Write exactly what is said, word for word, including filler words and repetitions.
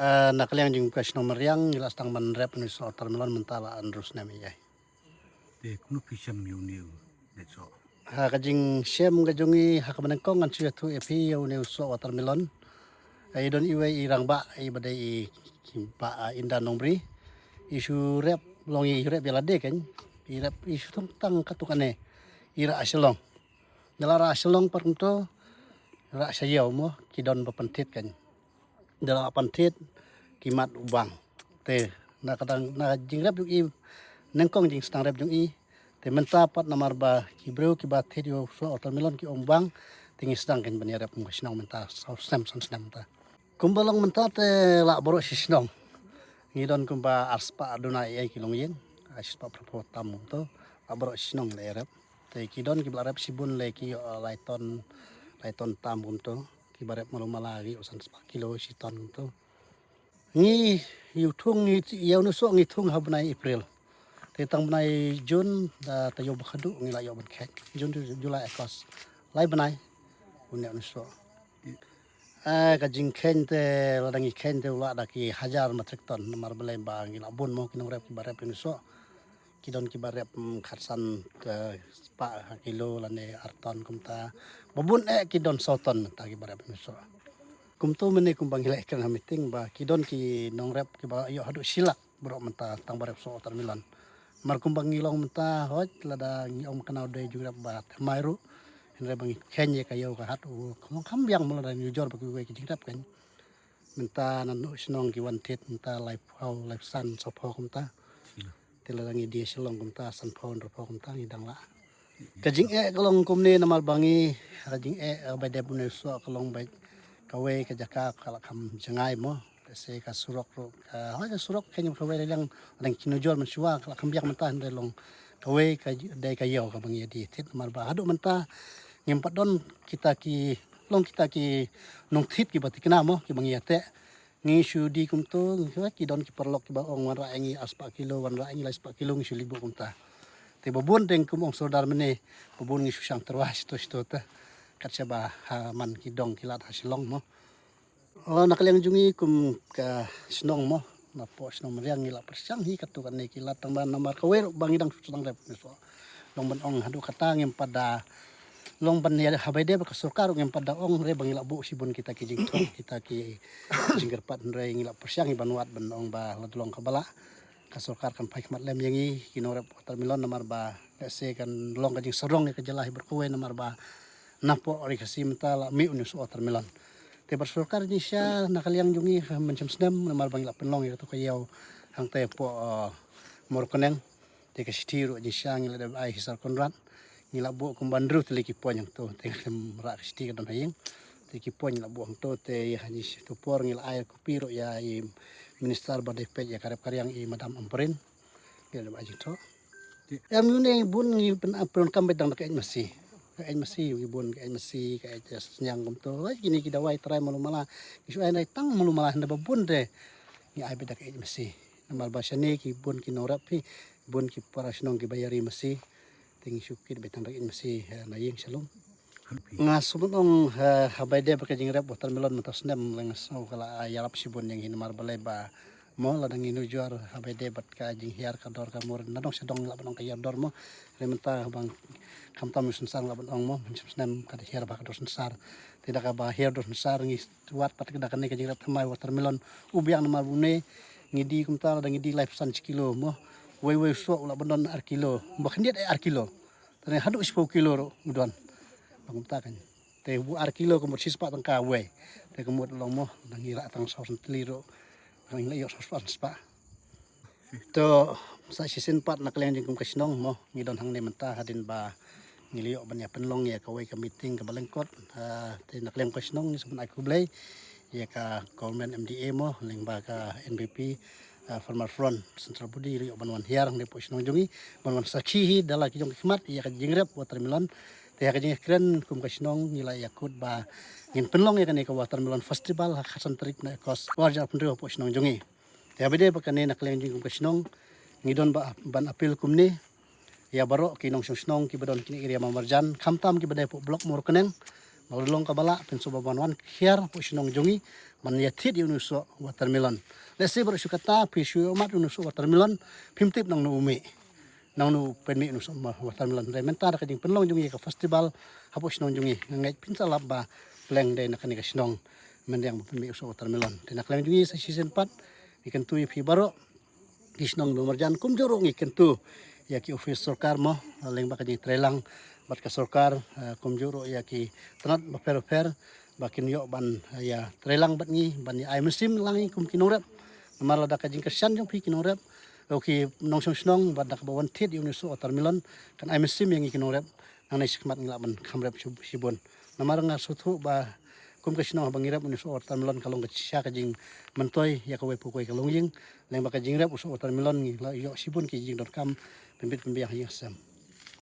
Ah, na ka liang jong ka shnong Mariang, ngi la sdang ban rep ïa une u soh watermelon mynta la hynriew snem ïa. Te kumno phi shem ïa une u soh? Ha ka jingshem ka jong ngi ha kaba nyngkong ngan shu ïathuh ïa phi ïa une u soh watermelon. I don iwei i rangbah i ba dei i Bah, ah, Inda Nongbri. I shu rep long i rep ïa lade kan. I rep i shu thung tang katto katne. I rah sha Shillong. Da la rah sha Shillong pat kumto, rah sha ïew mo, ki don ba pynthied kan. Da la pynthied, ki mad u bang. Te na ka dang na jingrep jong i, nyngkong jingsdang rep jong i. Te mynta pat namar ba ki briew kiba thied ïa u soh watermelon ki ong bang. Te ngi sdang kan ban ïarep kum ka shnong mynta saw snem san snem mynta. Kumba long mynta te lah baroh shi shnong. Ngi don kumba arspah duna ïa ki longïing. Arspah phraphew tam kumto. Lah baroh shi shnong la ïarep. Te ki don kiba la rep shibun le ki ïoh lai ton, lai ton tam kumto. Kiba rep malu mala ki ïoh san spah kilo shi ton kumto. Ngi ïa u thung ngi ïa une u soh ngi thung ha bnai April. Te tang bnai June da taïew ba khatduh ngi la ïoh ban kheit. June, July, August. Lai bnai. Une une u soh. Eh, ka jingkheiñ te lada ngi kheiñ te u lah da ki hajar metric ton namar balei ba ngi la bun mo ki nongrep kiba rep ïa une u soh. Ki don kiba rep, mm, khatsan, eh, spah ha kilo lane ar ton kumta. Ba bun eh ki don saw ton mynta kiba rep ïa une u soh. Kumto mynne kumba ngi la ïakren ha meeting ba ki don ki nongrep kiba ïoh haduh shi lak baroh mynta tang ba rep soh watermelon. Namar kumba ngi long mynta hooid lada ngi ong kane u dei jingrep ba thymmai ruh. Hynrei ba ngi kheiñ ïa ka ïew ka hat u long kham biang mo lada ngi ujor ba kiwei ki jingrep kan. Mynta naduh shnong ki wan thied mynta laiphew, laiphew san, sawphew kumta. Te lada ngi die Shillong kumta sanphew, hynriewphew kumta ngi dang lah. Ka jingeh ka long kumne namar ba ngi, ka jingeh, eh, ba dep une u soh ka long ba kawei ka jaka ka la kham jngai mo. Te se ka surok ruh, ka, hooid ka surok ka ngim kawei la liang, la dang kin ujor mynshuwa ka la kham biang mynta hynrei long kawei ka dei ka ïew kaba ngi ïa die thied namar ba haduh mynta ngim pat don kita ki, long kita ki nongthied kiba thikna mo kiba ngi ïateh. Ngi shu die kumto, ngi ki don ki paralok kiba ong wanrah ïa ngi arspah kilo, wanrah ïa ngi laispah kilo ngi shu leit buh kumta. Te ba bun deng kum ong sordar mynne, ba bun ngi shu shang tyrwa shito shito te. Kat shaba ha man ki dong ki lad ha Shillong mo. Oh, na ka liang jong ngi kum ka shnong mo, napoh shnong Mariang ngi la pyrshang hi katto katne ki lad tang ba namar kawei ruh ba ngi dang shu sdang rep ne so. Long ban ong haduh kata ngim pat da long ban ïa ha bai dei ba ka sorkar ruh ngim pat da ong re ba ngi la buh shibun kita ki jingthok kita ki jingkyrpad hynrei ngi la pyrshang hi ban wad ban ong ba la long kaba lah. Ka sorkar kan phai khmat lem ïa ngi ki nongrep watermelon namar ba lehse kan long ka jingsarong ïa ka jylla hi bad kawei namar ba napoh ri Khasi mynta la mih une u soh watermelon. Te bad sorkar jingshisha na ka liang jong ngi ha mynshem snem namar ba ngi la pynlong ïa kato ka ïew hangta hapoh, eh, Mawryngkneng. Te ka shithi ruh jingshisha ngi la dep ai hi Sir Conrad. Ngi la buh kumba hynriew tylli ki point hangto te ngi khlem rah ka shithi ka don ha ïing. Te ki point ngi la buh hangto te ïa ha jingshisha tu por ngi la ai copy ruh ïa i minister ba dei peit ïa ka rep ka riang i Madam Ampareen. Ngi la dep ai jingthoh. Em ïa une bun ngi pyn, pyndonkam beit tang da ka eit masi. Ka eit masi ngi bun ka eit masi ka eit sniang kumto. Ai kine ki dawai trai malu mala. Ngi shu ai nai tang malu mala hynda ba bun te ngi ai beit da ka eit masi. Namar ba shane ki bun ki nongrep hi bun ki para shnong kiba ïa ri masi. Te ngi shu kit beit tang da ka eit masi, eh, na ïing shalom. Nga shu ban ong, eh, ha bai dei ba ka jingrep watermelon mynta snem leng sngew ka la ïarap shibun ïa ngi namar balei ba mo lada ngi nujor ha bai dei bad ka jinghiar ka dor ka mur na dong sha dong la ban ong ka hiar dor mo. Re mynta bang khamtam u synsar la ban ong mo mynshem snem ka hiar ba ka dor synsar. Te da kaba hiar dor synsar ngi wad pat da kane ka jingrep thymmai watermelon u biang namar une ngi die kumta lada ngi die laiphew san shi kilo mo. Wei wei u soh u la ban don ar kilo ba khyndiat ai ar kilo. Tang haduh shiphew kilo ruh u don. Ba kumta kan. Te u ar kilo ka mut shispah tyngka wei. Te ka mut long mo dang ïa rah tang saw san tylli ruh. Dang ïa ïoh saw spah san spah. To sa shisien pat na ka liang jong kum ka shnong mo ngi don hangne mynta hadien ba ngi la ïoh ban ïa pynlong ïa kawei ka meeting kaba lyngkot. Ah, te na ka liang ka shnong ngi sngewbha ai khublei ïa ka government M D A mo lyngba ka N P P, ah, Farmer Front Central Body la ïoh ban wan hiar hangne hapoh shnong jong ngi ban wan sakhi hi da la ki jong ki khmat ïa ka jingrep watermelon. Te ha ka jingkren kum ka shnong ngi la ïakut ba ngin pynlong ïa kane ka watermelon festival ha ka khatsan tarik na August ar hajar arphew hynriew hapoh shnong jong ngi. Te ha ba dei ba kane na ka liang jong kum ka shnong ngi don ba ban appeal kumne ïa baroh ki nongshong shnong kiba don kine area marjan khamtam kiba dei hapoh block Mawryngkneng Ba long kaba lah phin shu ban wan khiar hapoh shnong jong ngi ban ïa thied ïa une u soh watermelon. Lehse baroh shi katta phi shu ïoh mad une u soh watermelon, phim tip nangno u mih, nangno u pynmih une u soh watermelon. Hynrei mynta da ka jingpynlong jong ngi ïa ka festival hapoh shnong jong ngi, nga ngeit phin sa lap ba pleng dei na kane ka shnong myndiang ba pynmih u soh watermelon. Te na ka liang jong ngi sa shisien pat ngi kyntu ïa phi baroh ki shnong ba marjan, kumjuh ruh ngi kyntu ïa ki office sorkar mo, lyngba ka jingtreilang bad ka sorkar, eh, kumjuh ruh ïa ki tnat bapher bapher ba kin ïoh ban, eh, ïa treilang bad ngi ban ïa ai mynsiem lang ngi kum ki nongrep. Namar lada ka jingkyrshan jong phi ki nongrep, eh, ki nongshong shnong, bad da kaba wan thied ïa une u soh watermelon kan ai mynsiem ïa ngi ki nongrep. Nangne shakhmat ngi lah ban kham rep shib-, shibun. Namar nga sngewthuh ba kum ka shnong haba ngi rep une u soh watermelon ka long ka shisha ka jingmyntoi ïa kawei pa kawei ka longïing. Lyngba ka jingrep u soh watermelon ngi la ïoh shibun ki jingdonkam pynbit pynbiang ha ïing ha sem.